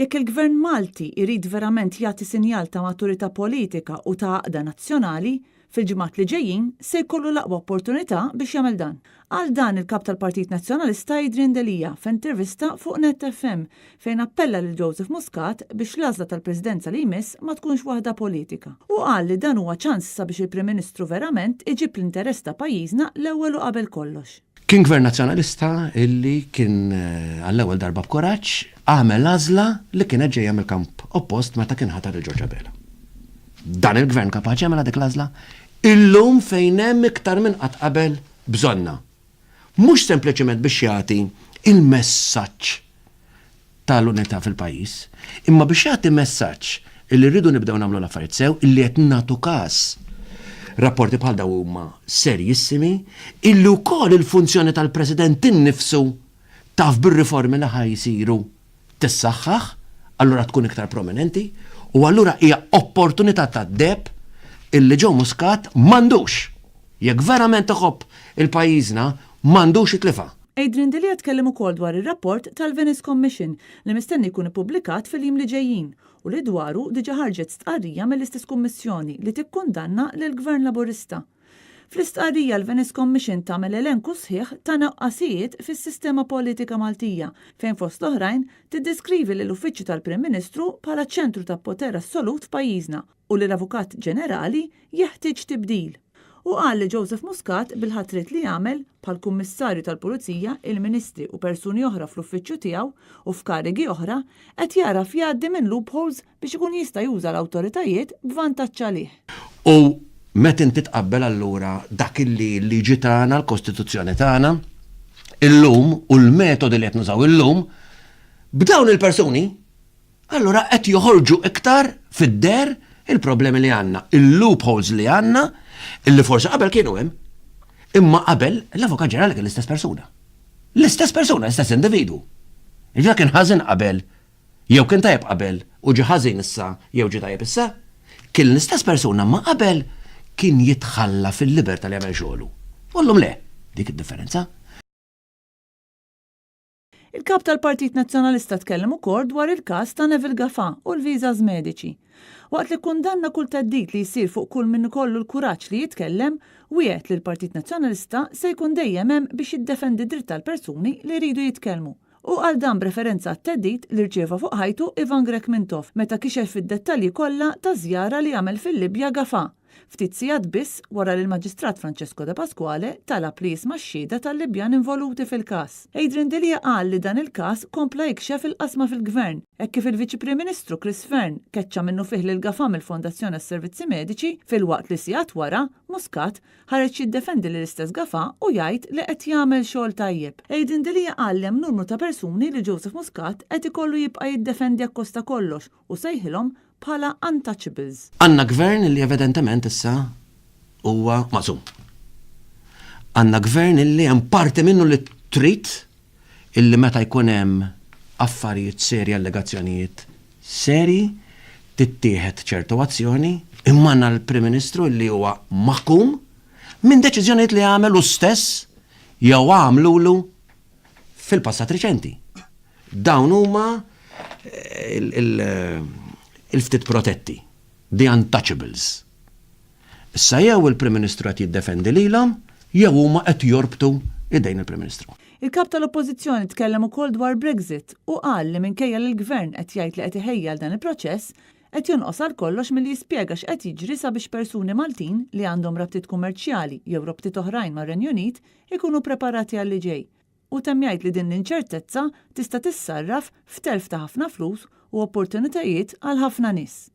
Jekk il-Gvern Malti jrid verament jagħti sinjal ta' maturità politika u ta' għaqda nazzjonali, fil-ġimgħat li ġejjin se jkollu l-aqwa opportunità biex jagħmel dan. Qal dan il-Kap tal-Partit Nazzjonalista Adrian Delia f'intervista fuq Net FM fejn appella lil Joseph Muscat biex l-għażla tal-Presidenza li jmiss ma tkunx waħda politika. Hu qal li dan huwa ċans sabiex il-Prim Ministru verament iġib l-interess ta' pajjiżna l-ewwel u qabel kollox. Kien Gvern Nazzjonalista illi kien għall-ewwel darba b'kuraġġ għamel għażla li kienet ġejja mill-kamp oppost meta kien ħatar lil George Abela. Dan il-Gvern kapaċi jagħmilha dik l-għażla? Illum fejn hemm iktar minn qatt qabel bżonnha. Mhux sempliċement biex jagħti il-messaġġ tal-unità fil-pajjiż, imma biex jagħti messaġġ illi rridu nibdew nagħmlu l-affarijiet sew, illi qed nagħtu każ rapporti bħal dawn huma serjissimi, illi wkoll il-funzjoni tal-President innifsu taf bir-riformi li ħa jsiru tissaħħaħ, allura tkun iktar prominenti, u allura hija opportunità tad-deheb illi Joe Muscat m'għandux, jekk verament iħobb il-pajjiżna, m'għandux jitlifha. Adrian Delia tkellem ukoll dwar ir-rapport tal-Venice Commission li mistenni jkun ippubblikat fil-jiem li ġejjin u li dwaru diġa ħarġet stqarrija mill-istess Kummissjoni li tikkundanna lill-Gvern Laburista. Fl-istqarrija l-Venice Commission tagħmel elenku sħiħ ta' nuqqasijiet fis-sistema politika Maltija fejn fost l-oħrajn tiddeskrivi lill-Uffiċċju tal-Prim Ministru bħala ċentru ta' poter assolut f'pajjiżna u li l-Avukat Ġenerali jeħtieġ tibdil. Hu qal li Joseph Muscat bil-ħatriet li għamel, bħall-Kummissarju tal-Pulizija, il-Ministri u persuni oħra fl-uffiċċju tiegħu u f'karigi oħra, qed jagħraf jgħaddi minn loopholes biex ikun jista' juża l-awtoritajiet b'vantaġġ għalih. U meta inti tqabbel allura dak illi l-liġi tagħna, l-Kostituzzjoni tagħna, illum u l-metodi li qed nużaw illum, b'dawn il-persuni, allura qed joħorġu iktar fid-deher il-problemi li għandna, il-loopholes li għandna, illi forsi qabel kienu hemm, imma qabel l-Avukat Ġenerali kien l-istess persuna. L-istess persuna, l-istess individwu. Jiġifieri kien ħażin qabel, jew kien tajjeb qabel u ġie ħażin issa jew ġie tajjeb issa. Kien l-istess persuna ma qabel kien jitħalla fil-libertà li jagħmel xogħlu. U llum le. Dik id-differenza. Il-Kap tal-Partit Nazzjonalista tkellem ukoll dwar il-każ ta' Neville Gafà u l-visas mediċi. Waqt li kkundanna kull theddid li jsir fuq kull min ikollu l-kuraġġ li jitkellem, wiegħed li l-Partit Nazzjonalista se jkun dejjem hemm biex jiddefendi d-dritt tal-persuni li jridu jitkellmu. Hu qal dan b'referenza għat-theddid li rċieva fuq ħajtu Ivan Grech Mintoff meta kixef id-dettalji kollha taż-żjara li għamel fil-Libja Gafà. Ftit sigħat biss wara li l-Maġistrat Francesco Depasquale talab li jisma' x-xhieda tal-Libjan involuti fil-każ. Adrian Delia qal li dan il-każ kompla jikxef il-qasma fil-Gvern, hekk kif il-Viċi Prim Ministru Chris Fearne keċċa minnufih lil Gafà mill-Fondazzjoni għas-Servizzi Mediċi filwaqt li sigħat wara, Muscat, ħareġ jiddefendi lill-istess Gafà u jgħid li qed jagħmel xogħol tajjeb. Adrian Delia qal li hemm numru ta' persuni li Joseph Muscat qed ikollu jibqa' jiddefendi akkost ta' kollox u sejħilhom bħala untouchables. Għandna gvern li evidentement issa huwa maqsum. Għandna gvern illi hemm parti minnu li trid illi meta jkun hemm affarijiet serji, allegazzjonijiet serji, tittieħed ċertu azzjoni, imma għandna l-Prim Ministru illi huwa maħkum minn deċiżjonijiet li għamel hu stess jew għamlulu fil-passat riċenti. Dawn huma il-ftit protetti, the untouchables. Issa jew il-Prim Ministru qed jiddefendi lilhom jew huma qed jorbtu idejn il-Prim Ministru. Il-Kap tal-Oppożizzjoni tkellem ukoll dwar Brexit u qal li minkejja li l-Gvern qed jgħid li qed iħejji għal dan il-proċess, qed jonqos għal kollox milli jispjega x'qed jiġri sabiex persuni Maltin li għandhom rabtiet kummerċjali jew rabtiet oħrajn mar-Renju Unit ikunu preparati għal li ġej. Hu temm jgħid li din l-inċertezza tista' tissarraf f'telf ta' ħafna flus u opportunitajiet għal ħafna nies.